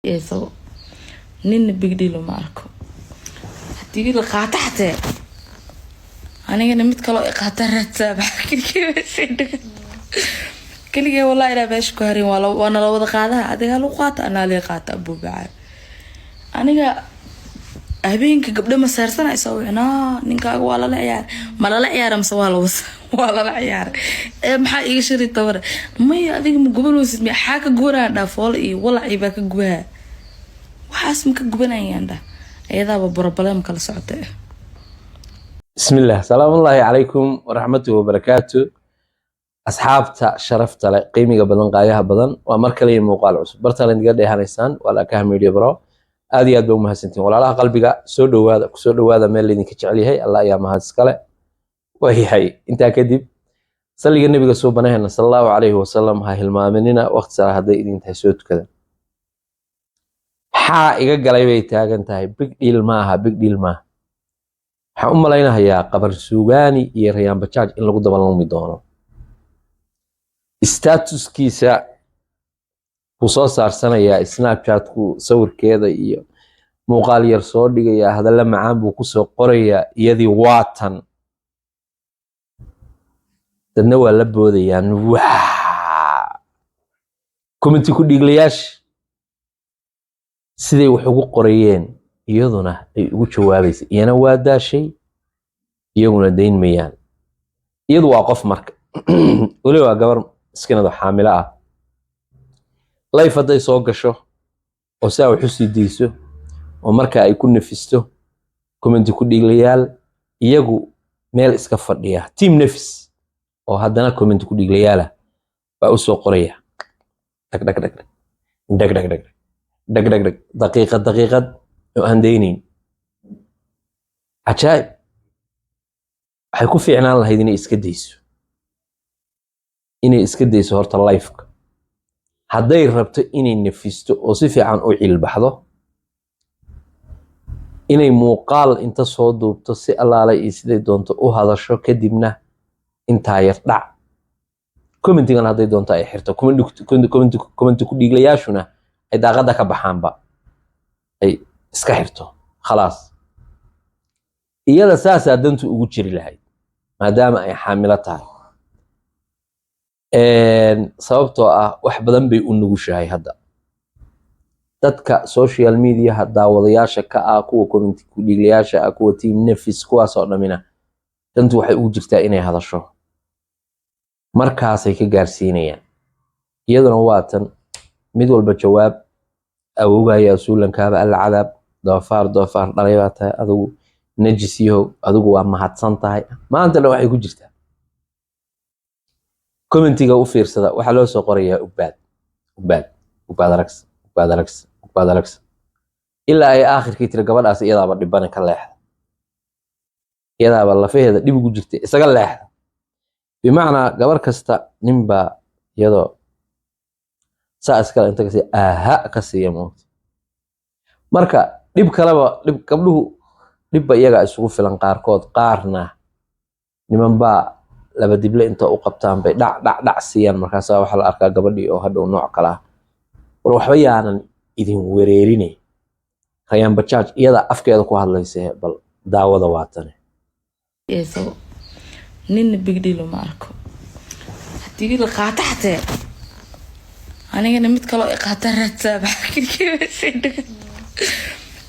Isagoo ninna big deal uma arko. Haddii la qaato xatee, anigana mid kaloo i qaata raadsaa. Maxaa keligee meesha dhigan keligee? Wallahi inaa meesha ku harin. Waa nala wada qaadaha. Adigaa lagu qaata, anaa lii qaata. Abuubacaa aniga habeenka gabdho ma saarsanaysa wicnaa. Ninkaaga waa lala ciyaaray. Ma lala ciyaara mise waa la waa lala ciyaaray? Ee maxaa iiga shari tabare? Maya, adiga ma gubanaysid? Maxaa ka gubanaya? Dhaa foolo iyo walacii baa ka gubaha. Waxaas ma ka gubanayaan? Dhah iyadaaba problem kala socota. Bismillaah, salaamullaahi calaykum waraxmatuhi wabarakaatu. Asxaabta sharafta leh, qiimiga badan, qaayaha badan, waa mar kale iyo muuqaal cusub. Bartaan idiga dheehanaysaan waa Laakaha Media Bro. Aad iyo aad ba umahadsantihin, walaalaha qalbiga. Soo dhowaada, kusoo dhowaada meel laydinka jecel yahay. Allah ayaa mahad iskale. Waayahay, intaa kadib salliga Nebiga suubanaheena sala Allahu calayhi wasalam ha hilmaaminina. Waqti sala hadday idin tahay soo tukada. Maxaa iga galay bay taagan tahay. Big deal maaha, big deal maaha. Waxaan u malaynayaa Qabar Suugaani iyo Rayaan Bajaaj in lagu daba lumi doono. Statuskiisa wuu soo saarsanayaa, Snapchatku sawirkeeda iyo muuqaal yar soo dhigayaa, hadalla macaan buu kusoo qorayaa. Iyadii waatan dadna waa la boodayaan. Waa comment ku dhiiglayaasha siday wax ugu qorayeen, iyaduna ay ugu jawaabaysa. Iyana waa daashay, iyaguna dayn mayaan. Iyadu waa qof marka weli waa gabar miskinado xaamilo ah. Live hadday soo gasho oo saa wax u sii dayso oo marka ay ku nafisto, comment ku dhiiglayaal iyagu meel iska fadhiya, team nafis oo haddana comment ku dhiiglayaala baa u soo qoraya, dhag dhag dhag dhag dhag dhag dhag dhag dhag, daqiiqad daqiiqad oo aan daynayn. Cajaa'ib. Waxay ku fiicnaan lahayd inay iska dayso, inay iska dayso horta liveka hadday rabto inay nafisto oo si fiican u cilbaxdo, inay muuqaal inta soo duubto, si allaale iyo siday doonto u hadasho, kadibna intaa yar dhac commentigan hadday doonto ay xirto, comment ku dhiiglayaashuna ay daaqadda ka baxaanba, ay iska xirto, khalaas. Iyada saasaa dantu ugu jiri lahayd maadaama ay xaamilo tahay, sababtoo ah wax badan bay u nugushahay hadda. Dadka social mediaha daawadayaasha ka ah, kuwa comment ku dhiiglayaasha ah, kuwa team nefis, kuwaasoo dhamina dantu waxay ugu jirtaa inay hadasho. Markaasay ka gaarsiinayaan. Iyaduna waa tan mid walba jawaab awogaya: suulankaaba alla cadaab, doofaar doofaar dhalay baa tahay adigu, najis yahow adigu, waa mahadsan tahay. Maanta dhan waxay ku jirtaa commentiga. U fiirsada, waxaa loo soo qorayaa Ugbaad, Ugbaad, Ugbaad Aragsan, Ugbaad Aragsan, Ugbaad Aragsan, ilaa ay aakhirkii tiri gabadhaas iyadaaba dhibane ka leexda, iyadaaba lafaheeda dhib ugu jirta, isaga leexda. Bimacnaa gabar kasta ninbaa iyadoo saa iskale inta kasi aha ka siiya moogta. Marka dhib kaleba dhib, gabdhuhu dhibba iyagaa isugu filan qaarkood. Qaarna nimanbaa laba dible inta u qabtaan bay dhac dhac dhac siiyaan. Markaasaa waxaa la arkaa gabadhii oo hadhow nooc kale ah. War waxba yaanan idin wereerine, Rayaan Bajaaj iyada afkeeda ku hadlaysa, bal daawada waatane. Isagoo ninna big deal uma arko. Haddii la qaato xatee, anigana mid kaloo i qaata raadsaa. Maxaa keligee meesha dhigan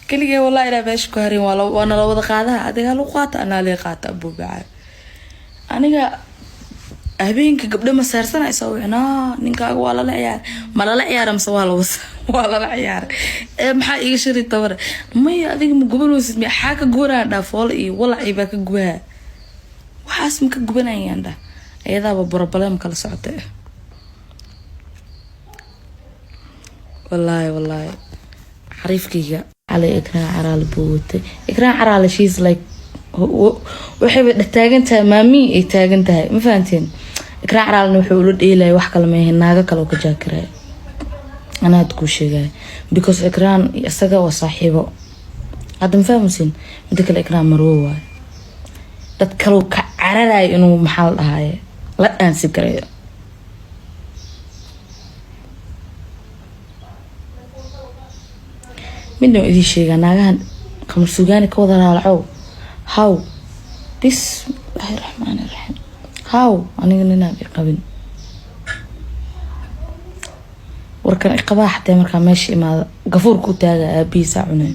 keligee? Wallahi inaa meesha ku harin. Waa nala wada qaadaha. Adigaa lagu qaata, anaa lii qaata. Abuubacaa aniga habeenka gabdho ma saarsanaysa wicnaa. Ninkaaga waa lala ciyaaray. Ma lala ciyaara mise waa la waa lala ciyaaray? Ee maxaa iiga shari tabare? Maya, adiga ma gubanaysid? Maxaa ka gubanaya? Dhaa foolo iyo walacii baa ka gubaha. Waxaas ma ka gubanayaan? Dhah iyadaaba problem kala socota. Wallaahi wallaahi xariifkayga calay Ikraan Caraale buu watay. Ikraan Caraale, she's like, waxayba taagan tahay, maamii ay taagan tahay. Ma fahanteen? Ikraan Caraalena wuxuu ula dheelaya wax kale maahan, naago kale oo ka jaakiraya. Anaa hadda kuu sheegaya, because Ikraan isaga waa saaxiibo hadda. Ma fahmaysin? Mida kale, Ikraan marwo waayo, dad kaleu ka cararayo inuu, maxaa la dhahaye, la dhaansi garayo. Midna waa idiin sheegaa, naagahan Qamar Suugaani ka wada raalacow, haw, bismillaahi raxmaani raxiim, haw, aniga ninaan i qabin warkan iqabaa xatee markaa meesha imaada gafuurka u taaga aabihiisaa cunay.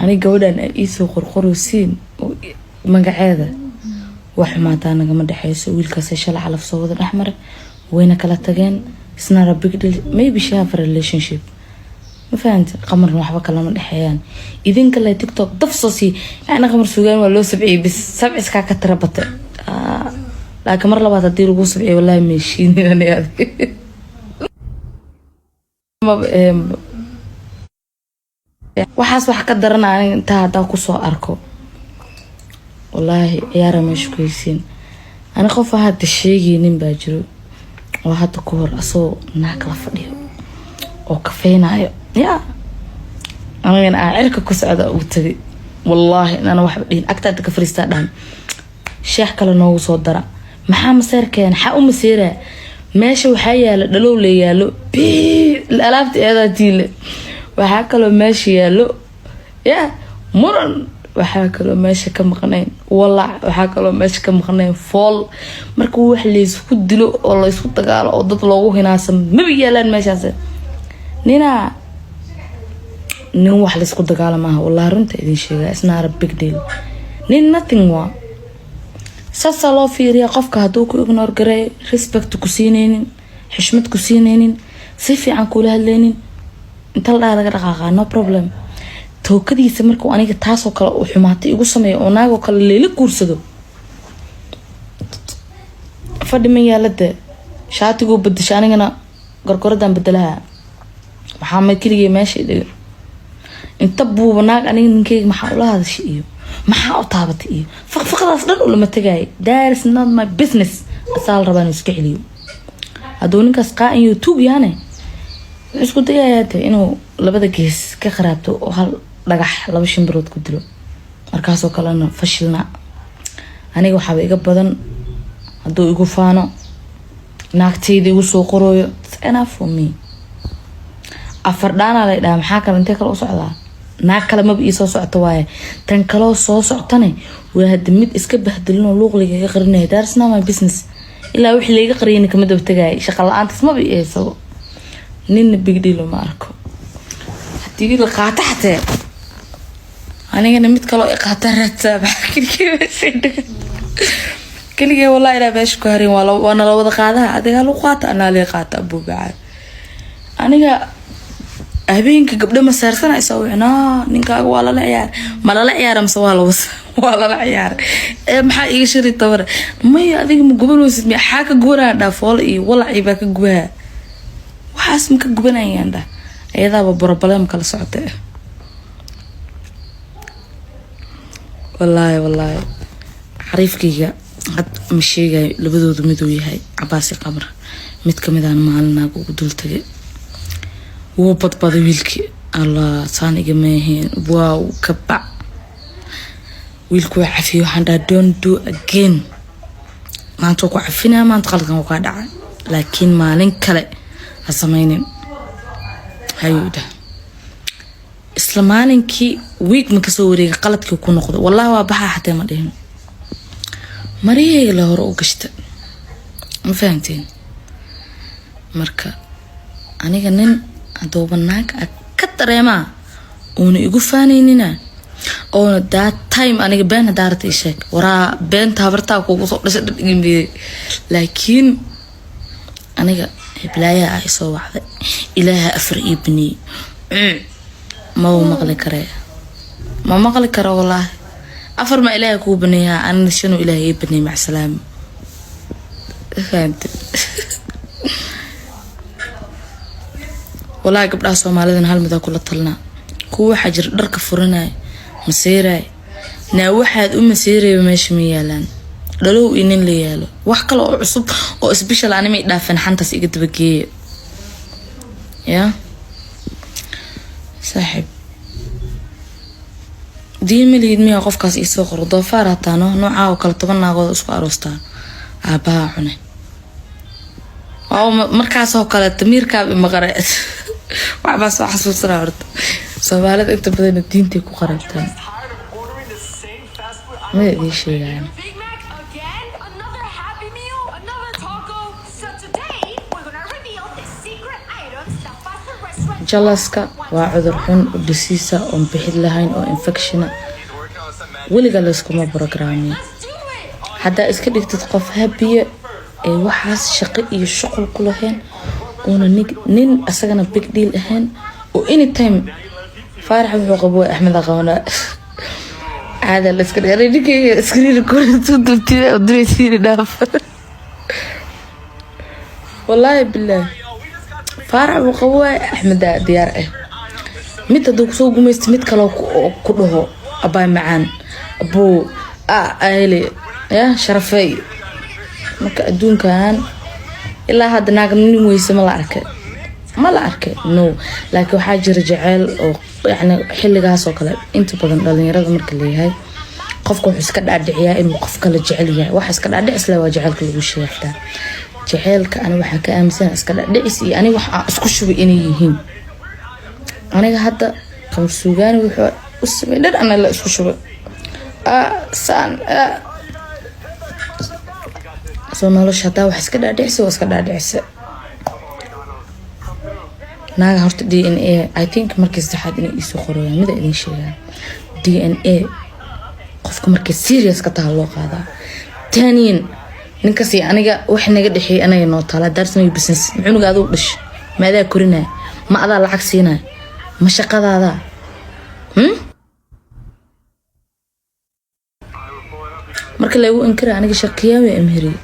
Aniga gabadhan ay iisoo qorqorosiin magaceeda wax xumaataa nagama dhexeyso. Wiilkaasay shalay calaf soo wada dhexmaray, wayna kala tageen. It's not a big deal, maybe she have a relationship, ma fahanta? Qamarna waxba kalama dhexeeyaan. Idinka le TikTok daf soo sii, yacni Qamar Suugaan waa loo sabciyey, bis sabciskaa ka tira batay. Laakiin mar labaad haddii lagu sabciyo, wallahi meeshiinin ani adi. Waxaas wax ka darana aniga intaa haddaa kusoo arko, wallaahi ciyaara meesha ku heysiin. Ani qof hadda sheegaynin baa jiro oo hadda ka hor asagoo naag la fadhiyo oo kafeynayo, ya anigana aan cirka ku socda ugu tagay. Wallaahi inaan waxba dhihin, agtaada ka fariistaa dhahan, sheex kale noogu soo dara. Maxaa maseerkeen? Xaa u maseeraa? Meesha waxaa yaala dhalow la yaalo alaabta eedaa tiile. Waxaa kaloo meesha yaalo ya muran, waxaa kaloo meesha ka maqnayn walac, waxaa kaloo meesha ka maqnayn fool. Marka wax laysku dilo oo laysku dagaalo oo dad loogu hinaasa maba yaalaan meeshaas. Ninaa nin wax laysku dagaalo maaha, wallahi runta idin sheegaa. It's not a big deal, nin nothing waa. Saasaa loo fiiriyaa qofka hadduu ku ignore gareeyo, respect ku siineynin, xishmad ku siineynin, si fiican kula hadleynin, inta la dhaha laga dhaqaaqaa, no problem. Tookadiisa markuu aniga taasoo kale uu xumaatay igu sameeyo oo naagoo kale leela guursado, fadhi ma yaalade. Shaatiguu bedesha, anigana gorgoradan bedelaha. Maxaa ma keligay meesha dhiga inta buuba naag? Aniga ninkeyga maxaa ula hadashay iyo maxaa u taabatay iyo faqfaqdaas dhan ulama tagay. That is not my business. Asaa la rabaa inuu iska celiyo. Hadduu ninkaas qaa-in iyo tuug yaane, wuxuu isku dayayaa de inuu labada gees ka qaraabto oo hal dhagax laba shimbirood ku dilo. Markaasoo kalena fashilna. Aniga waxaaba iga badan hadduu igu faano, naagtayda igu soo qorooyo. It's enough for me. Afar dhaanaa lay dhaha, maxaa kale? Intee kale u socdaa? Naag kale maba ii soo socto, waaye tan kaloo soo soctane waa hadda mid iska bahdilinoo luuqliga iga qarinaya. That's not my business. Ilaa wixii layga qariyana kama daba tagayay. Shaqa la-aantaas maba i haysabo. Ninna big deal ma arko. Haddii la qaato xatee, anigana mid kaloo i qaata raadsaa. Maxaa keligay meesha dhiga? Keligay wallahi ilaa meesha ku harin waa nala wada qaadaha. Adigaa lagu qaata, anaa laga qaata. Abuubacaa aniga habeenka gabdho ma saarsanaysa wicnaa. Ninkaaga waa lala ciyaar, ma lala ciyaara mise waa lawas? Waa lala ciyaaray ee maxaa iiga shiri tabare? Maya, adiga ma gubanaysid? Maxaa ka gubanaya? Dhaa foolo iyo walacii baa ka gubaha. Waxaas ma ka gubanayaan? Dhah iyadaaba problem kala socota. Wallaahi wallaahi xariifkayga had ma sheegayo labadoodu miduu yahay, Cabaasi Qamar mid kamidaan maalinaaga ugu dul tagay. Wuu badbaday wiilkii. Allah, saan igama ahayn. Waaw, ka bac wiilku waa cafiyey. Waxaan dhaha, "Don't do again." Maanta waa ku cafinaya, maanta qaladkan waa kaa dhacay, laakiin maalin kale ha sameynin. Hayuu dhah. Isla maalinkii week ma kasoo wareegay, qaladkii ku noqday. Wallahi waa baxaa xatee ma dhihin, maryahayga la hore u gashta. Ma fahamteen? Marka aniga nin haddooba naag a ka dareemaa oona igu faanaynina oona that time aniga been hadaa rabta ii sheeg, waraa beenta habartaa kugu soo dhashay dhadhigin. Laakiin aniga hiblaayaha ah isoo wacday, Ilaaha afar ii baniyey, maba maqli karee, ma maqli karo wallaahi. Afar ma Ilaahay kuu baneeyaa? Anina shanuu Ilaahay ii baneeyay. Macsalaamo, fahamte? Wallaahi gabdhaha Soomaalidana hal midaa kula talnaa. Kuwa waxaa jira dharka furanaya, maseeraay naa. Waxaad u maseerayba meesha ma yaalaan. Dhalow iyo nin la yaalo wax kale oo cusub oo special anima i dhaafeen. Xantaas iga dabageeya ya saaxiib. Diin ma lihid miyaa? Qofkaas iisoo qoro doofaar hataa no noocaa oo kale 10 naagood isku aroostaa aabaha cune. Waa markaasoo kale tamiirkaaba imaqare. Waxbaa soo xasuusanaa. Horta Soomaalida inta badan diintay ku qarabtaan, ma idiin sheegayaan. Big Mac again? Another Happy Meal? Another taco? So today, we're gonna reveal the secret items that fast food restaurants Jealous-ka waa cudur xun oo dhisiisa oon bixid lahayn oo infection-a. Weliga layskuma programmiyo. Let's do it! Haddaa iska dhigtid qof happy-ya ee waxaas shaqo iyo shuqul ku lahayn, uuna nin asagana big deal ahayn, oo anytime Faarax wuxuu qabo waa Axmed qabanaa, caada la iska dhigay. Ninkayga screen record dubtida oo diraysiini dhaaf. Wallaahi bilaahi, Faarax wuu qabo waay, Axmedaa diyaar ah. Mid hadduu kusoo gumaysto, mid kaloo oo ku dhaho abaay macaan, abuu ahele ya sharafey. Marka adduunkan ilaa hadda naag nin weyse ma la arkay? Ma la arkay? No. Laakiin waxaa jira jaceyl oo yacni xilligaas oo kale inta badan dhalinyarada marka leeyahay, qofka wuxuu iska dhaadhiciyaa inuu qof kale jecel yahay. Waxa iska dhaadhicis leh waa jaceylka lagu sheegay. Xitaa jaceylka ani waxaa ka aaminsana iska dhaadhicis iyo ani wax aan isku shubay inay yihiin. Aniga hadda Qamar Suugaani wuxuu u samey dhan ana la isku shubay. Saan soo nolosha haddaa wax iska dhaadhicisa, waa iska dhaadhicisa. Naaga horta DNA, I think markii saddexaad inay iisoo qorayaan. Mida idin sheegaa, DNA qofka markay serious ka taha loo qaadaa. Taaniyan, ninkasi aniga wax naga dhexeeyay anaga noo taala. That's no business. Cunuga aduu dhash, ma adaa korinaya? Ma adaa lacag siinaya? Ma shaqadaada? Marka laygu inkira, aniga shaqiyaami amheriye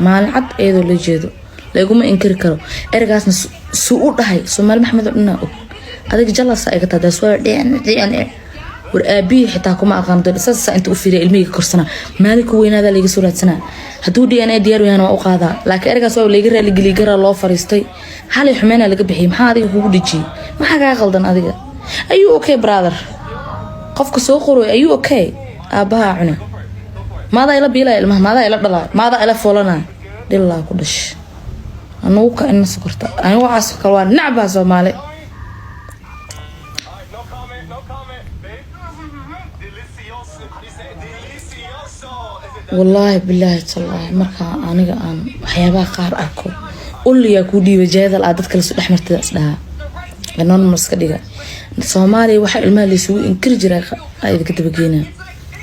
maalin cad iyadoo la jeedo layguma inkiri karo. Ereygaasna suu u dhahay Soomaali Maxamed oo dhanaa og. Adiga jealous-a iga taa, that's why DNA. War aabihii xitaa kuma aqaan. Saasa inta u fiiriya ilmihii korsana, maalinka weynaadaa layga soo raadsanaa. Hadduu DNA diyaar yahan, waa u qaadaa. Laakiin ereygaas waa layga raaligeliyay, garaa loo fariistay, xalay xumeynaa laga bixiyay. Maxaa adiga kugu dhejiyey? Maxaa kaa qaldan adiga? Are you okay, brother? Qofka soo qoroy, are you okay? Aabbahaa cune, maadaa ila biilaya ilmaha? Maadaa ila dhalaa? Maadaa ila foolanaya? Dhilaa ku dhash anugu ka ina sokorta. Anigu waxaas kale waa nacbaa Soomaali. No comment, no comment, babe. Delicioso. How do you say it? Delicioso. Is it Wallaahi bilaahi tallaahi, markaa aniga aan waxyaabaha qaar arko, ulliyaa kuu dhiiba jeedal aa dadka lasoo dhex martida is dhahaa anonymous ka dhiga. Soomaaliya waxaa ilmaha laysugu inkiri jiray aa idinka dabageynaa.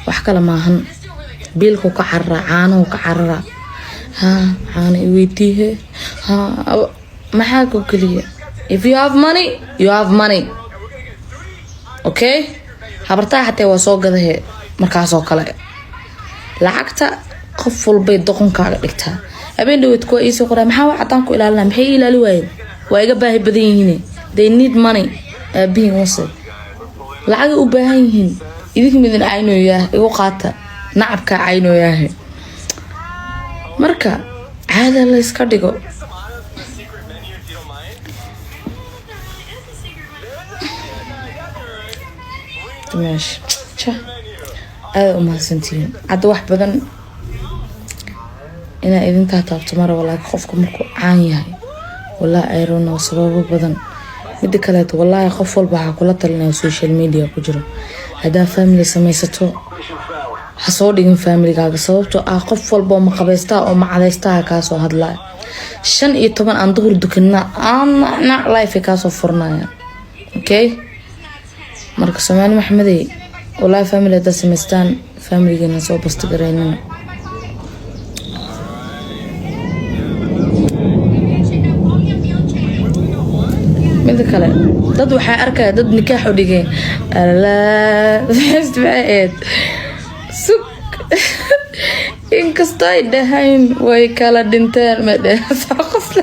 Wax kale maahan, biilku ka cararaa, caanuhu ka cararaa. Ha caano i weydiihe, ha maxaa ku keliya? If you have money, you have money, okay? Habartaa xatee waa soo gadahe. Markaasoo kale lacagta qof walbay doqonkaaga dhigtaa. Habeen dhaweed kuwa iisoo qoraa, maxaa wax cadaan ku ilaalina? Maxay ii ilaali waayeen? Waa iga baahi badan yihiin. They need money. Aabihiin wase lacagay u baahan yihiin. Idinka midin caynooyaa, igu qaata nacabkaa caynooyaahe. Marka caada la iska dhigo. Some out of the secret menu, if you don't mind? It is a secret menu. Dimaash ja, aada u mahadsantihiin. Hadda wax badan inaa idintaa taabto ma rabo, laakiin qofka markuu caan yahay, wallaahi, I don't know sababo badan. Mida kaleeto, wallaahi, qof walba waxaa kula talinaya social media ku jiro, haddaa family samaysato, ha soo dhigin familigaaga, sababtoo ah qof walba oo maqabaystaa oo macadaystaa kaasoo hadlaya. 15 aan duhur dukanna aan life kaasoo furanaya, okay? Marka Soomaali Maxamedey, wallaahi, family haddaad samaystaan, familigeena soo basti garaynina. Mida kale, dad waxaa arkaya dad nikaax u dhigeen. Alaa, maxay ahayd? Sug, inkastoo ay dhahayn way kala dhinteen, ma qosle.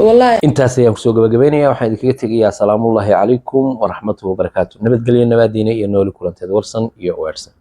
Wallaahi. Intaas ayaan kusoo gabagabeynaya. Waxaan idinkaga tegayaa asalaamullaahi calaykum waraxmatuhu wabarakaatu. Nabadgelyo, nabaadiine iyo nooli kulanteed, warsan iyo weersan.